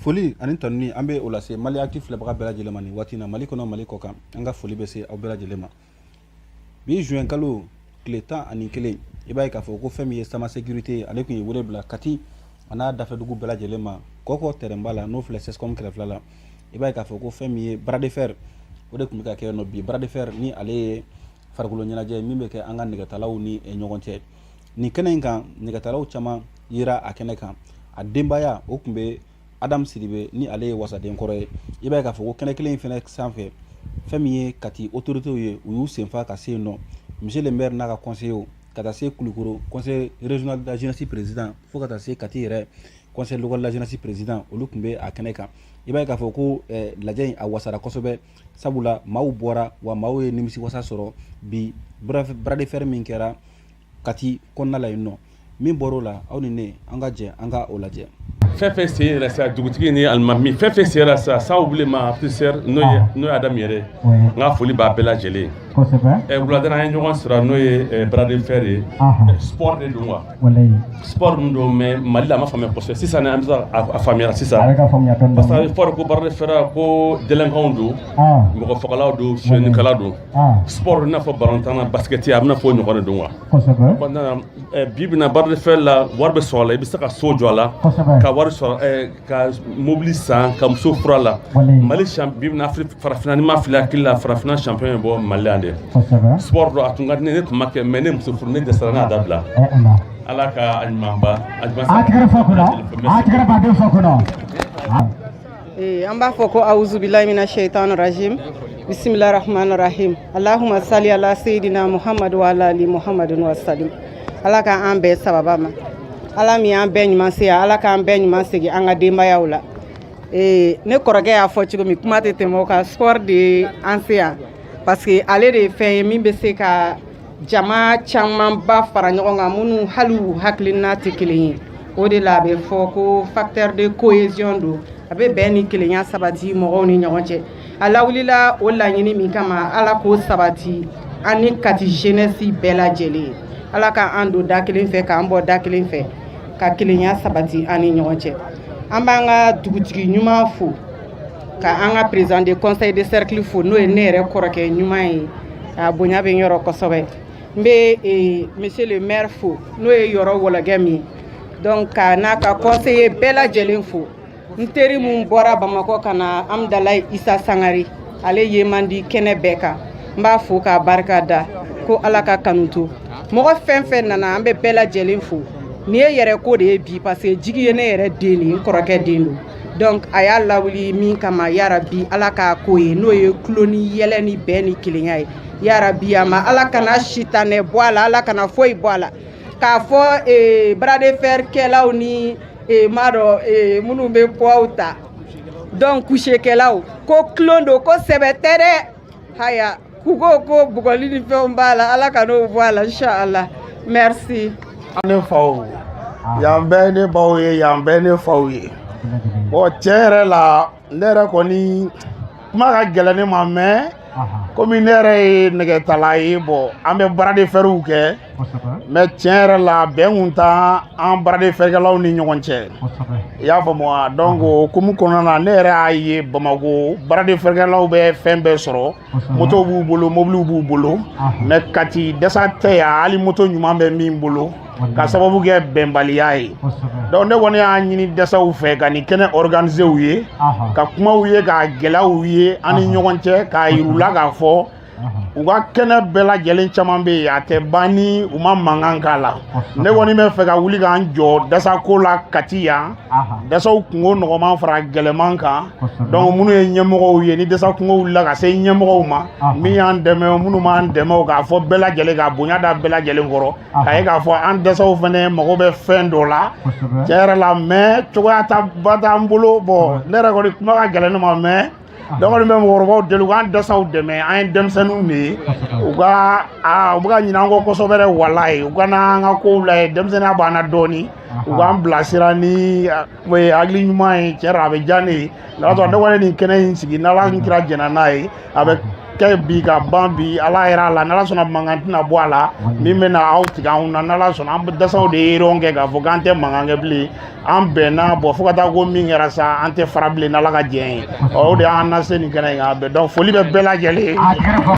Foli ani tanuni, an bɛ o lase Mali Actu filɛbaga bɛɛ lajɛlen ma nin waati in na, Mali kɔnɔ, Mali kɔ kan. An ka foli bɛ se aw bɛɛ lajɛlen ma. Bi juin kalo tile 11, i b'a ye k'a fɔ ko fɛn min ye Sama Sécurité ye, ale tun ye wele bila Kati a n'a dafɛdugu bɛɛ lajɛlen ma, Kɔkɔ tɛrɛnba la, n'o filɛ CSCOM kɛrɛfɛla la. I b'a ye k'a fɔ ko fɛn min ye bras de fer, o de tun bɛ ka kɛ yen nɔ bi. Bras de fer ni ale ye farikolo ɲɛnajɛ min bɛ kɛ an ka nɛgɛtalaw ni ɲɔgɔn cɛ. Nin kɛnɛ in kan, nɛgɛtalaw caman yera a kɛnɛ kan. A denbaya, o tun bɛ Adam Sidibe, ni ale ye wasaden kɔrɔ ye. I b'a ye k'a fɔ ko kɛnɛ kelen in fɛnɛ sanfɛ, fɛn min ye Kati autorités ye, u y'u senfa ka se yen nɔ, monsieur le maire n'a ka conseillers, ka taa se Kulukoro conseil régional de la jeunesse président, fo ka taa se Kati yɛrɛ conseil local de la jeunesse président, olu tun bɛ a kɛnɛ kan. I b'a ye k'a fɔ ko lajɛ in, a wasara kosɛbɛ, sabula maaw bɔra wa maaw ye nimisi wasa sɔrɔ bi bras de fer min kɛra Kati kɔnɔna la yen nɔ. Min bɔr'o la, aw ni ne, an ka jɛ an ka o lajɛ. Fɛn fɛn sen yɛrɛ sa, dugutigi ni alimami, fɛn fɛn sen yɛrɛ sa, saw wuli ma officier, n'o ye Adamu yɛrɛ, n ka foli b'a bɛɛ lajɛlen. Wuladana, an ye ɲɔgɔn sɔrɔ, n'o ye bras de fer ye. Sport de don quoi, sport min don, mais Mali la, a ma faamuya kosɛbɛ. Sisan an bɛ se a faamuyara sisan, parce que a bɛ fɔ ko bras de fer, ko délinquants don, mɔgɔ fagalaw don, sonyɛnikɛla don. Sport i n'a fɔ balontan na, basket, a bɛna fɔ o ɲɔgɔn de don quoi. Bi bi in na, bras de fer la, wari bɛ sɔrɔ a la. I bɛ se ka so jɔ a la, ka wari sɔrɔ, ka mobili san, ka muso furu a la. Mali bi bi in na, farafinna, ni ma fili hakili la, farafinna champion ye bɔ Mali yan de. Sport don, a tun ka di ne, ne tun ma kɛ, mais ne muso furu, ne dɛsɛra, ne y'a dabila. Ala ka a ɲuman ba a ɲuman. A tigɛrɛ fɔ kɔnɔ, a tigɛrɛ baden fɔ kɔnɔ. An b'a fɔ ko awuzubilahi mina shaitan rajim, bisimilahi rahmani rahim, allahumma sali ala sayidina Muhammadu wa ala ali Muhammadin wa salim. Ala ka an bɛɛ sababa ma. Ala min y'an bɛɛ ɲuman se yan, Ala k'an bɛɛ ɲuman segin an ka denbayaw la. Ne kɔrɔkɛ y'a fɔ cogo min, kuma tɛ tɛmɛ o kan. Sport de ye an se yan, parce que ale de ye fɛn ye min bɛ se ka jama camanba fara ɲɔgɔn kan, minnu hali u hakilina tɛ kelen ye. O de la a bɛ fɔ ko facteur de cohésion don. A bɛ bɛn ni kelenya sabati mɔgɔw ni ɲɔgɔn cɛ. A lawulila o laɲini min kama, Ala k'o sabati an ni Kati jeunesse bɛɛ lajɛlen ye. Ala ka an don da kelen fɛ, k'an bɔ da kelen fɛ, ka kelenya sabati an ni ɲɔgɔn cɛ. An b'an ka dugutigi ɲuman fo, ka an ka président de conseil de cercle fo, n'o ye ne yɛrɛ kɔrɔkɛ ɲuman ye, a bonya bɛ n yɔrɔ kosɛbɛ. N bɛ monsieur le maire fo, n'o ye Yɔrɔ Wɔlɔgɛ min ye, donc ka n'a ka conseiller bɛɛ lajɛlen fo. N teri mun bɔra Bamakɔ ka na, Amudalayi Isa Sangare, ale ye man di kɛnɛ bɛɛ kan. N b'a fo k'a barika da, ko Ala ka kanu to. Mɔgɔ fɛn fɛn nana, an bɛ bɛɛ lajɛlen fo. Nin ye yɛrɛ ko de ye bi, parce que jigi ye ne yɛrɛ den de ye, n kɔrɔkɛ den don. Donc a y'a lawuli min kama, yarabi Ala k'a ko ye, n'o ye tulo ni yɛlɛ ni bɛn ni kelenya ye. Yarabi, a ma Ala kana sitanɛ bɔ a la, Ala kana foyi bɔ a la. K'a fɔ bras de fer kɛlaw ni m'a dɔn minnu bɛ poids ta, donc coucher-kɛlaw, ko tulon don, ko sɛbɛ tɛ dɛ. Haya, k'u ko ko bugɔli ni fɛnw b'a la, Ala ka n'o bɔ a la, inshallah. Merci. Ne faw, yan bɛɛ ne baw ye, yan bɛɛ ne faw ye. Bon, tiɲɛ yɛrɛ la, ne yɛrɛ kɔni, kuma ka gɛlɛn ne ma, mais komi ne yɛrɛ ye nɛgɛtala ye, bon, an bɛ bras de ferw kɛ, mais tiɲɛ yɛrɛ la, bɛn kun t'an an bras de ferkɛlaw ni ɲɔgɔn cɛ. I y'a faamu wa? Donc o hukumu kɔnɔna na, ne yɛrɛ y'a ye Bamako, bras de ferkɛlaw bɛ fɛn bɛɛ sɔrɔ, motow b'u bolo, mobiliw b'u bolo, mais Kati dɛsɛ tɛ yan, hali moto ɲuman bɛ min bolo, ka sababu kɛ bɛnbaliya ye. Donc ne kɔni y'a ɲini dɛsɛw fɛ ka nin kɛnɛ organiser u ye, ka kumaw ye, k'a gɛlɛyaw ye an ni ɲɔgɔn cɛ, k'a yir'u la k'a fɔ u ka kɛnɛ bɛɛ lajɛlen caman bɛ yen, a tɛ ban ni u ma mankan k'a la. Ne kɔni bɛ fɛ ka wuli k'an jɔ dasako la Kati yan, dasaw kungo nɔgɔman fara gɛlɛman kan. Donc minnu ye ɲɛmɔgɔw ye, ni dasa kungo wulila ka se ɲɛmɔgɔw ma, min y'an dɛmɛ, minnu m'an dɛmɛ, o k'a fɔ bɛɛ lajɛlen, k'a bonya da bɛɛ lajɛlen kɔrɔ, k'a ye k'a fɔ an dɛsɛw fɛnɛ mago bɛ fɛn dɔ la, tiɲɛ yɛrɛ la, mais cogoya ta ba t'an bolo. Bon, ne yɛrɛ kɔni, kuma ka gɛlɛn ne ma, mais ne kɔni bɛ mɔgɔkɔrɔbaw deli u k'an dɛsɛw dɛmɛ. An ye denmisɛnninw de ye, u ka aa, u bɛ ka ɲinɛ an kɔ kosɛbɛ dɛ, walayi. U ka n'an ka kow lajɛ, denmisɛnninya b'an na dɔɔni, u k'an bilasira ni hakili ɲuman ye. Tiɲɛ yɛrɛ la, a bɛ diya ne ye. N'Ala sɔnna, ne kɔni ye nin kɛnɛ in sigi, n'Ala ni kira jɛnna n'a ye, a bɛ kɛ bi ka ban bi. Ala yɛrɛ a la, n'Ala sɔnna, mankan tɛna bɔ a la min bɛna aw tigɛ anw na. N'Ala sɔnna, an bɛ dasaw de ye kɛ k'a fɔ k'an tɛ mankan kɛ bilen. An bɛnna bɔn, fo ka taa ko min kɛra sa, an tɛ fara bilen, n'Ala ka jɛn ye. Ɔ, o de y'an lase nin kɛnɛ in kan bɛɛ. Donc foli bɛ bɛɛ lajɛlen ye. A tɛgɛrɛ fɔ.